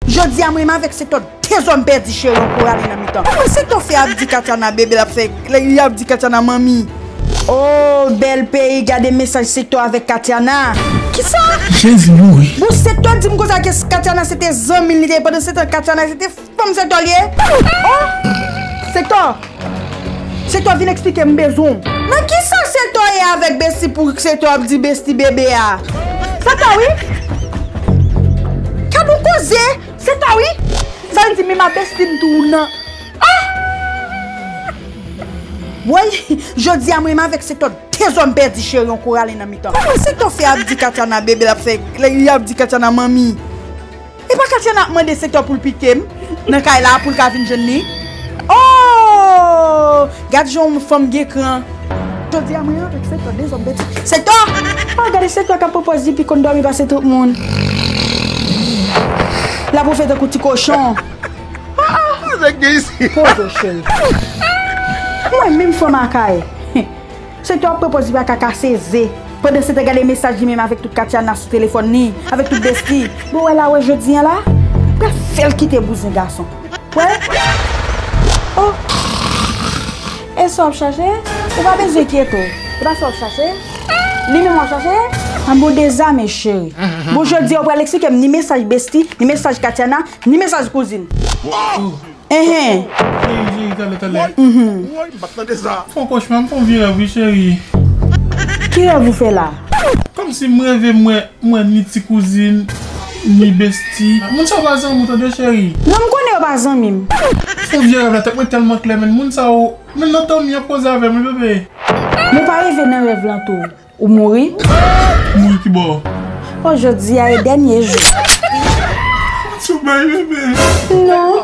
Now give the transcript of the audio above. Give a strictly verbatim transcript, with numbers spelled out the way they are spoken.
Jodi a mwen menm avèk Sektò, de zòm pèdi cheri, yon koral nan mitan. Kòman Sektò fè ap di Katiana bebe, l ap fè, l ap di Katiana manmi? Oh, bèl peyi, gade mesaj Sektò avèk Katiana. Kisa? Jezi mouri. Bon, Sektò di m konsa ke Katiana se te zanmi l li te ye, pandan se tan Katiana se te fanm Sektò li ye. Oh! Sektò! Sektò, vin eksplike m, m bezwen w. Nan kisa Sektò ye avèk Besti pou Sektò ap di Besti bebe a? Sektò, wi? Gad yon koze! Sektò, wi! Sa vle di menm a Besti m tou nan. Ah! Woy, jodi a mwen menm avèk Sektò, de zòm pèdi cheri, yon koral nan mitan. Kòman Sektò fè ap di Katiana bebe, l ap fè, l ap di Katiana manmi? E pa Katiana ap mande Sektò pou l pike m nan kay la pou l ka vin jwenn li? Oh! Gad jan yon fanm gen kran. Jodi a mwen avèk Sektò, de zòm pèdi. Sektò! Oh, gade Sektò k ap pran pòz li pi konn dòmi pase tout moun. L ap fè tankou ti kochon. Poze w, cheri. Mwen menm fanm a kay. Sektò ap pran pòz li pa ka kase ze. Pandan se tan gade mesaj li menm avèk tout Katiana sou telefòn li, avèk tout Besti. Bon, wè la, wè jodi a la, m pral fè l kite bouzen gason. Wè? Oh! E sa w ap chache? Ou pa bezwen enkyete w. E pa sa w ap chache? Li menm w ap chache? An bon dezame, cheri. Bon, jodi a w pral eksplike m ni mesaj Besti, ni mesaj Katiana, ni mesaj kouzin. Enhen. Cheri, cheri, talè, talè. Woy, m pa t tande sa. Fon kochma, m fon vye rèv, wi, cheri. Ki rèv ou fè la? Kòmsi m reve, m wè, m wè ni ti kouzin, ni Besti. Moun sa yo pa zanmi w, tande, cheri. Non, m konnen yo pa zanmi m. Fon vye rèv la, tèt mwen tèlman klè, men moun sa yo, men nan dòmi y ap koze avè m, wi, bebe. Nou pa reve nan rèv lan tou. Ou mouri? Mouri kibò? Oh, jodi a e dènye jou. Sou bay bebe. Non.